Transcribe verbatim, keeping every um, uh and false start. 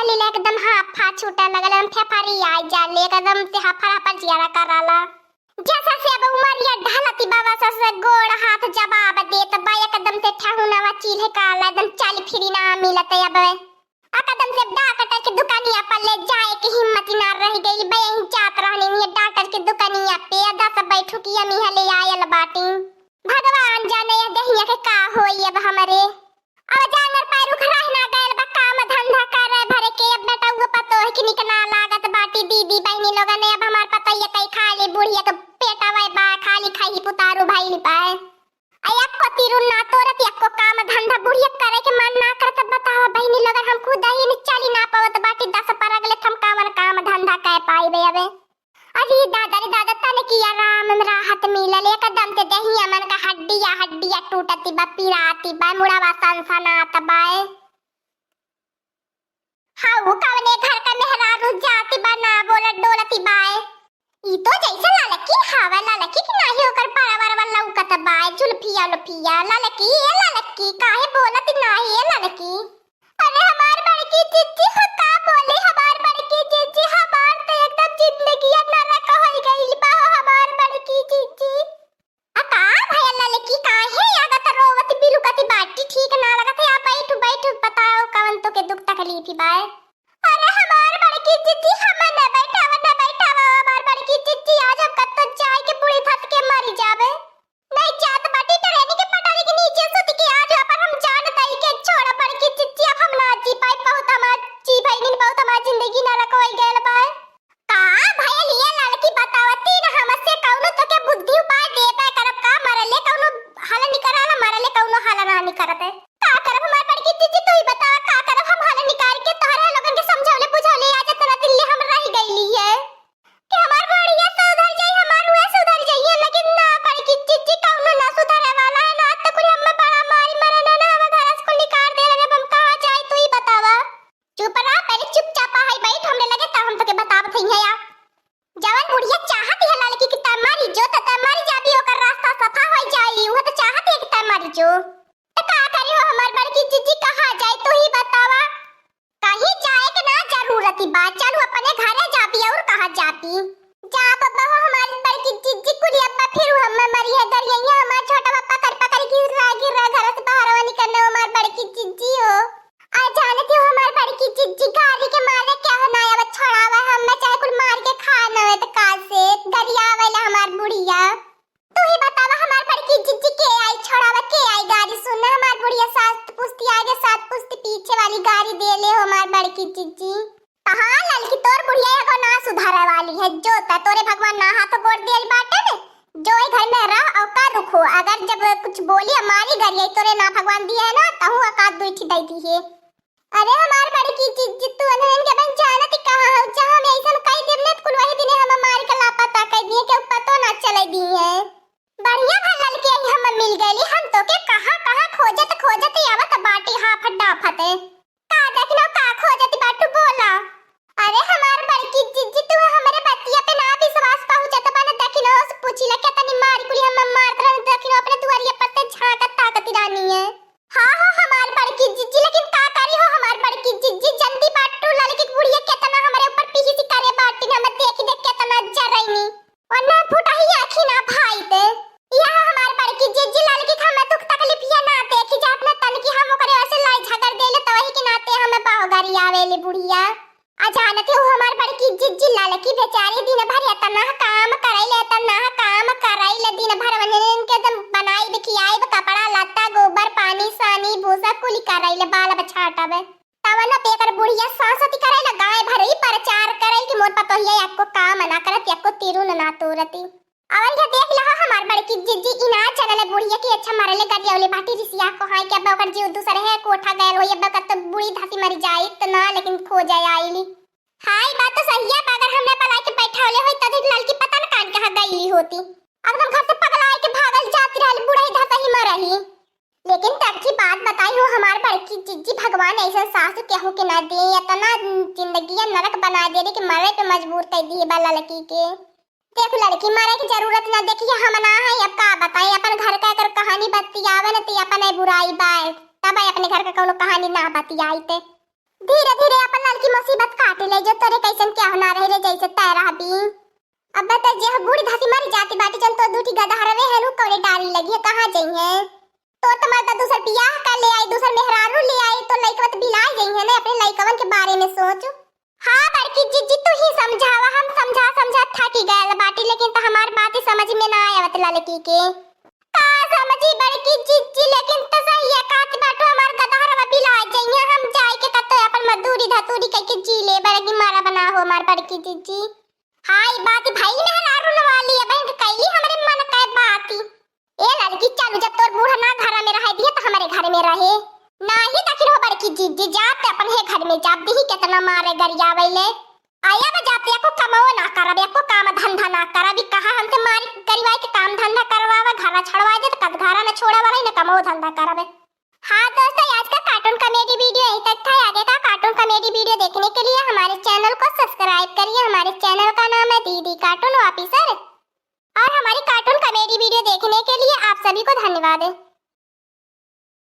लीला एकदम हाफा छूटे लगल, हम फेफरी आई जाले, एकदम से हफर हफर जियारा कराला। जैसे से अब उमरिया ढलती बा, वैसे से गोड़ हाथ जवाब देत बा, एकदम से ठहुनवा चील्हे काला, एकदम चल फिरी ना मिलत अब। एकदम से डॉक्टर के दुकानिया पर ले जाए के हिम्मत ना रह गई बा, यहीं जात रहनी है डॉक्टर के दुकानिया पे, दस बैठू की अमी हले आयल बाटी। भगवान जाने यह दहिया के का होई अब हमरे। अब जांगर पैर उखराह ना गयल बा, काम धंधा करे भरे के। अब बेटा वो पतोह के निक ना लागत बाटी, दीदी बहनी लोगन ने। अब हमार पतोहिया कई खाली बुढ़िया के पेटवा बा, खाली खाई पुतारू भइल बा। आ एको तिरुन ना तोरत, एको काम धंधा बुढ़िया करे के मन ना करत। बतावा बहनी लोगन, हम खुद ही न चली ना पावत बाटी, दस पर अगले थम कावन काम धंधा कर पाइबे अबे। अरे दादा रे दादा, तनिकी आराम में राहत मिलल, एकदम से देहिया मन का हड्डिया हड्डिया टूटती बा, पिराती बा, मुड़वा सनसनात बा। हाउ कवने घर का मेहरारू जाती बा, ना बोलत डोलती बा। ई तो जैसे ललकी हवा, ललकी की नाही ओकर परवर वाला लौकत बा, जुल्फिया लुफिया, ललकी, ए ललकी, काहे बोलत नाही, ए ललकी? अरे हमार बड़की जिज्जी हो, का बोली हमार बड़की जिज्जी, हमार तो एकदम जिंदगिया नरक होइ गइल बा हो हमार बड़की जिज्जी। आ का भयल ललकी, काहे आगत रोवत बिलुकत बाटी, ठीक ना लगत है? आ बैठू, बैठू, बताओ कवन तोके दुख तकलीफ बा? अरे हमार बड़की जिज्जी, हमें न बैठावा, न बैठावा, हमार बड़की जिज्जी, आज हम कत्तो जाए के पूरी धस के मरी जाबे। नहीं जात बाटी ट्रेन के पटरी के नीचे सुत के, आज पर हम जान दई के छोड़ा बड़की जिज्जी, अब हम ना जी पाई, बहुत हमार जी भइनिन, बहुत हमार जिंदगी नरक होइ गयल बा। का भयल ये ललकी, बतावती न हमसे कौनो तोके बुद्धि उपाय देबे करब का, मरले कौनो हल निकराला, मरले कौनो हल ना निकरत है। का करब हमार बड़की जिज्जी, तू ही बतावा का करब, हम हल निकाल के तोहरे लोगन के समझौले बुझौले आज इतना दिन ले हम रह गइली है। कि हमार बुढ़िया सुधर जाई, हमार हुआ सुधर जाई, लेकिन ना बड़की जिज्जी कौनो ना सुधरे वाला है, ना तो कुल हमें बड़ा मारी मरना ना, हमें घर से कुल निकाल दे रहे, अब हम कहाँ जाई तू ही बतावा। चुप रह, पहले चुपचाप आई बैठ हमरे लगे, तब हम तोके बतावत हई है या। जवन बुढ़िया चाहत है ललकी कि तै मरी जो, त तै मरी जाबी, ओकर रास्ता सफा होइ जाई, उहे त चाहत है कि तै मरी जो। त का करी हो हमार बड़की जिज्जी, कहाँ जाई तू ही बतावा? कहीं जाए के ना जरूरत बा, चलू अपने घरे जाबी और कहाँ जाबी। जा बब्बा हो हमारी बड़की जिज्जी, कुली अब्बा फिर हमें मरी है गरिया, हमार छोटा बा पकड़ पकड़ गिरा गिरा घर से बाहर निकलने हमार बड़की जिज्जी हो। आ जानत हो हमार बड़की जिज्जी गारी के मारे क्या हो ना अब छोड़ावा हम, मैं चाहे कुल मार के खा ना है तो का से गरियावेला हमार बुढ़िया। तू ही बतावा हमार बड़की जिज्जी के आई छोड़ावा, के आई गारी सुनना हमार बुढ़िया, सात पुस्ती आगे सात पुस्ती पीछे वाली गारी दे ले हो हमार बड़की जिज्जी। कहाँ ललकी तोर बुढ़िया एगो ना सुधारे वाली है, जो त तोरे भगवान ना हाथ गोड़ देल बाटे ने, जो ए घर में रह और का दुख हो, अगर जब कुछ बोली हमारी गरिया तोरे ना भगवान दिए है ना, तहू औकात दुई ठी दई दी है। अरे हमार बड़की जिज्जी, तू अनहन के बन जानत ही कहाँ हो, जहाँ हम ऐसन कई दिन ने कुल वही दिने हम मार के लापता कई दिए, के पतो ना चले दिए। बढ़िया भा ललकी आई हम मिल गईली, हम तोके कहाँ कहाँ खोजत खोजत आवत बाटी हाफत डाफत। का देखनो का खोजत बाटू बोला। अरे हमार बड़की जिज्जी, तू हमरे बतिया पे ना विश्वास पहुँचत बा न, देखिनो से पूछिला केतनी मारी कुली हम मारत रहन, देखिनो अपने दुआरिया पर से झांकत ताकत रानी है। हाँ हो हमार बड़की जिज्जी, लेकिन का करी हो हमार बड़की जिज्जी, जल्दी बाटू ललकी बुढ़िया केतना हमरे ऊपर पीहिसी करे बाटिन, हम देखी देख केतना जरैनी। ओन्ना फुटही आँखी ना भाई ते। यह हमार बड़की जिज्जी ललकी हम दुख तकलीफ ये ना देखी जा अपना तन की, हम ओकरे ओर से लड़ाई झगड़ देले तो वही के नाते हमें बाहोगारी आवेली बुढ़िया। आ जानत हो हमार बड़की जिज्जी ललकी बेचारी दिन भर एतना काम करैले, एतना काम करैले, दिन भर वनन के दम बनाई खियाई, कपड़ा लत्ता, गोबर पानी, सानी भूसा कुली करैले, बाल बछाटब। तवन पे एकर बुढ़िया सासती करैले, गाय भर ही प्रचार करै कि मोर पतोहिया एको काम ना करत, एको तिरुन ना तोरती। अवन के देख लहा हमार बड़की जिज्जी, इना चलले बुढ़िया की अच्छा मरले गरियौले बाटी रिसिया को हाय के अब ओकर जीव दूसरे है कोठा गयल होई, अब कत बुढ़ी धासी मरी जाई त ना, लेकिन खोजे आईली। हाँ, ई बात तो सही है, अगर हमरा पलाई के बैठावले होई, तब ललकी पता न कान कहाँ गईली होती। एकदम घर से पगलाए के भागल जात रहल, बुढ़ई धसही मरही। लेकिन तड़की बात बताई हो, हमार बड़की जिज्जी, भगवान ऐसन सासु केहू के ना दे, इतना जिंदगिया नरक बना दे रे कि मरे पे मजबूर कर दिए बा ललकी के। देख लड़की, मरे की जरूरत ना देखिए, हम ना है, अब का बताई, अपन घर का अगर कहानी बतियावे न, तो अपन ए बुराई बाय, तब ए अपने घर का कौनो कहानी ना बतियाई ते। धीरे धीरे अपन ललकी मुसीबत काटे ले जो, तोरे कैसन क्या होना रहे रे, जैसे तय रहबी। अब बता, जे बूढ़ी धसी मरी जाती बाटी, जन तो दूठी गदहरवे है नु, कौड़े डारी लगी है, कहाँ जइहैं? तो तुम्हार तो दूसर बियाह कर ले आई, दूसर मेहरारू ले आई, तो लइकवा तो बिलाए जइहैं ना, अपने लइकवन के बारे में सोच। हाँ बड़की जिज्जी, तू ही समझावा, हम समझा समझा थकी गयल बाटी, लेकिन तो हमार बात ही समझ में ना आवत ललकी के। का समझी बड़की जिज्जी, लेकिन तो सही है, कहत बाटू हमार गदहरवा बिलाए जइहैं, हम जाए के कतो अपन मजदूरी धतूरी कइके जी ले, बड़की मारा बना हो हमार बड़की जिज्जी। हाँ, ई बात भाई मेहरारू न वाली है, बहन के कैली हमरे मन के बात। ए लड़की, चलू, जब तोर बूढ़ा ना घर में रहे दिए, तो हमारे घर में रहे। नाही, देखिन हो बड़की जिज्जी, जाते अपन हे घर में जाब दिही, कितना मारे गरियावैले। आया बा जाते, एको कमो ना करब, एको काम धंधा ना करब, ई कहा हमसे मारी गरिवाई के काम धंधा करवावा, घरा छड़वाई दे, तो कद घरा न छोड़े वाला ही न कमो धंधा करबे। हाँ दोस्तों, आज का cartoon comedy video यहीं तक था। आगे का cartoon comedy video देखने के लिए हमारे channel को subscribe करिए। हमारे channel का नाम है दीदी Cartoon Officer। और हमारी cartoon comedy video देखने के लिए आप सभी को धन्यवाद।